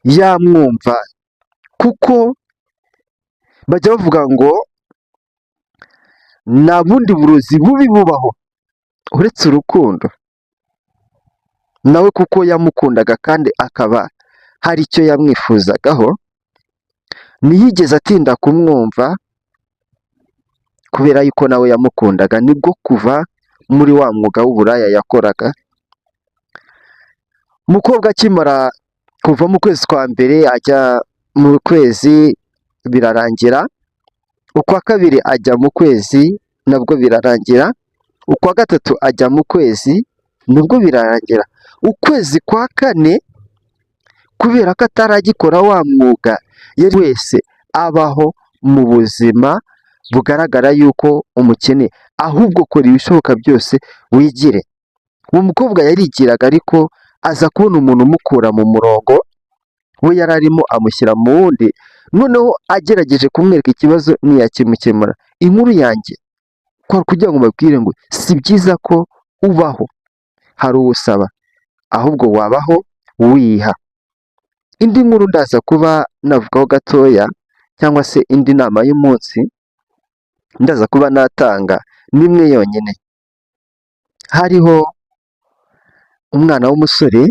yamwumva, kuko bajya bavuga ngo nta bundi burozi bubi bubaho uretse urukundo. Nawe kuko yamukundaga kandi akaba hari icyo yamwifuzagaho, ntiyigeze atinda kumwumva kubera yuko nawe yamukundaga, nibwo kuva muri wa mwuga w'uburaya yakoraga. Umukobwa akimara kuva mu kwezi kwa mbere ajya mu kwezi birarangira, ukwa kabiri ajya mu kwezi nabwo birarangira, ukwa gatatu ajya mu kwezi nabwo birarangira, ukwezi kwa kane kubera ko atari agikora wa mwuga, yari wese abaho mu buzima bugaragara yuko umukene, ahubwo kora ibishoboka byose wigire. Uwo mukobwa yarigiraga, ariko aza kubona umuntu umukura mu murongo we yari arimo amushyira mu wundi, noneho agerageje kumwereka ikibazo ntiyakimukemura. Inkuru yanjye kwari kugira ngo mbabwire ngo si byiza ko ubaho hari uwo usaba, ahubwo wabaho wiha. Indi nkuru ndaza kuba navugaho gatoya cyangwa se indi nama y'umunsi ndaza kuba natanga ni imwe yonyine. Hariho umwana w'umusore.